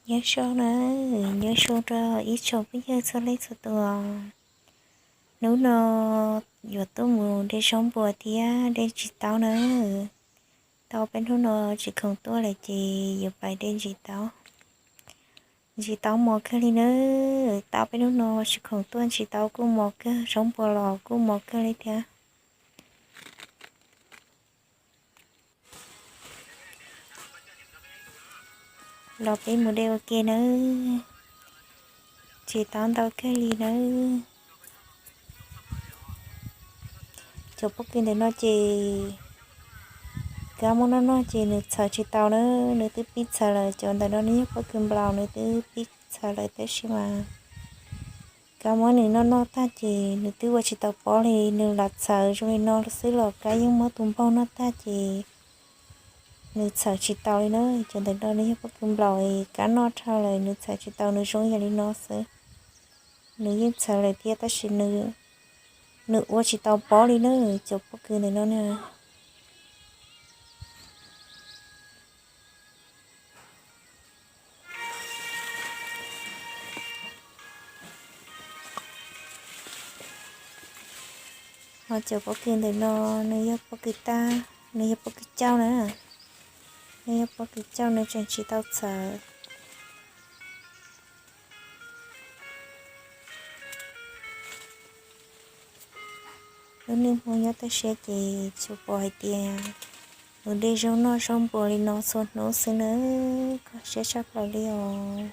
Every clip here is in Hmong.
Nyob zoo na, nyob zoo rau ib tsoom phooj ywg txhua leej txhua tus. Hnub no yuav tuaj mus de zaub npua thiab de ntsis taub na. Tau peb hnub no tsis khoom tuaj lawm ces yuav pais de ntsis taub. Ntsis taub mos kawg li na. Tau peb hnub no tsis khoom tuaj, ntsis taub kuj mos kawg, zaub npua los kuj mos kawg li thiab. Los peb mus de ua ke nawb. Ntsis taub ntau kawg li nawb. Cov pob kws ntawm no ces kab muab noj noj ces nws txhawv tsis tau na, nws twb pib txhawv lawm. Cov ntawm no nws yog pob kws nplaum, nws twb pib txhawv lawm tab sis mas kab muab nws noj noj tag ces nws twb ua tsis tau pob li, nws lam txhawv zoo li no xwb los kab yeej muab tus npog noj tag ces nws txhawv tsis tau li na. Cov ntawm no nws yog pob kws nplaum, kab noj dhau lawm nws txhawv tsis tau, nws zoo yam li no xwb. Nws yeej txhawv lawm thiab tab sis nws ua tsis tau pob li na, cov pob kws ntawm no na. Ho cov pob kws ntawm no nws yog pob kws tag, nws yog pob kws cauj na. Nws yog pob kws cauj, nws tseem tsis tau txhawv. Lub neej Hmoob nyob toj siab ces tsuas pom hais tias mus de zaub noj zaub npua li no txhua hnub xwb nawb, kho siab tshaj plaws li os.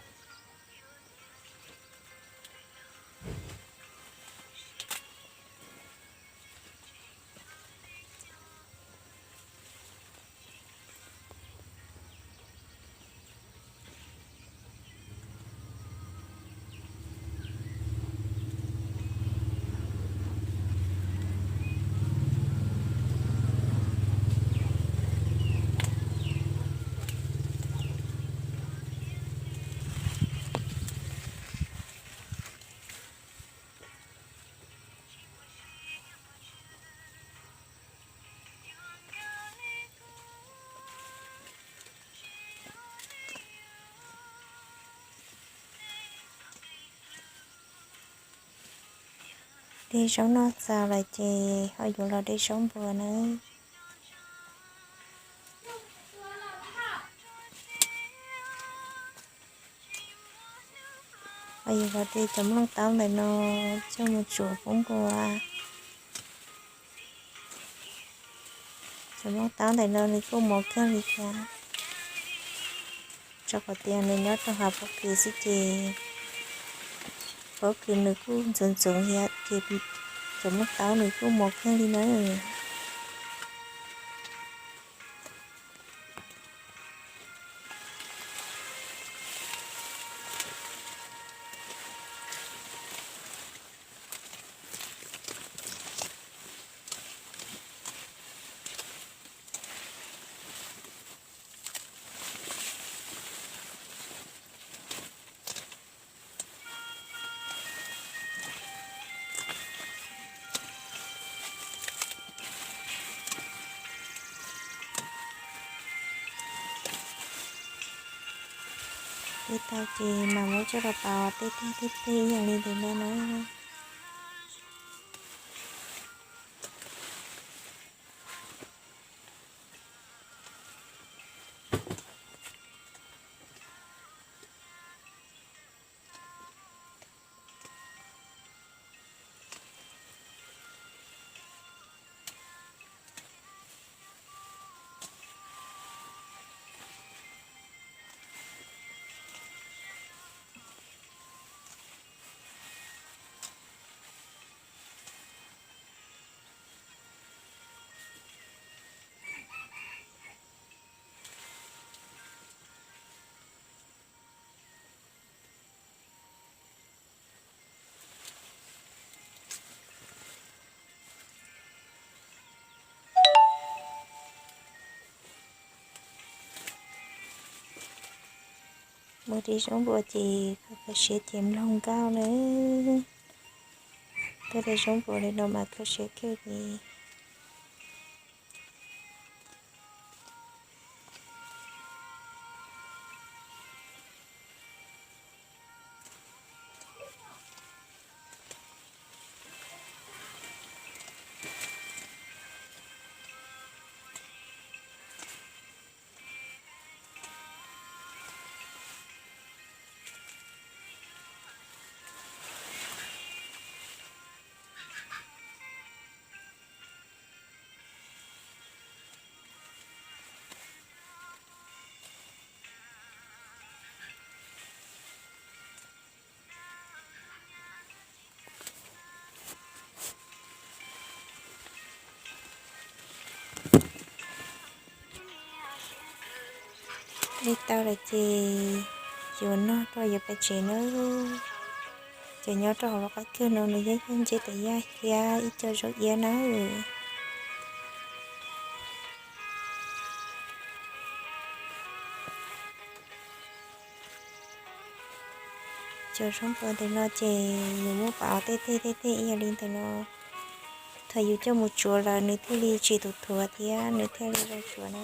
De zaub noj txaus lawm ces ho yuav los de zaub npua nawb. Ho yuav los de cov nplooj taub ntawm no coj mus tsuav pub npua. Cov nplooj taub ntawm no nws kuj mos kawg li thiab, rau qhov tias nws nyob rau hauv pob kws xwb ces pob kws nws kuj ntxoov ntxoov thiab ces cov nplooj taub nws kuj mos kawg li na. Tej tag ces mas muab coj los pauv tej tag tej teg ib yam li ntawm no na. Mus de zaub npua ces kho siab ces mloog nkauj nawb. Tuaj de zaub npua li no mas kho siab kawg li. Tau lawm ces yuav noj rau yuav pais tsev nawb. Ces nyob rau hauv lub qab kawg no nws yeej yog ntses tas yaj thiab ib co zaub iab nawb. Cov zaub npua ntawm no ces nws muaj pab tej tej tej tej ib yam li ntawm no. Thaum yus coj mus tsuav lawm nws thiaj li tsis tu thuav thiab nws thiaj li zoo tsuav na.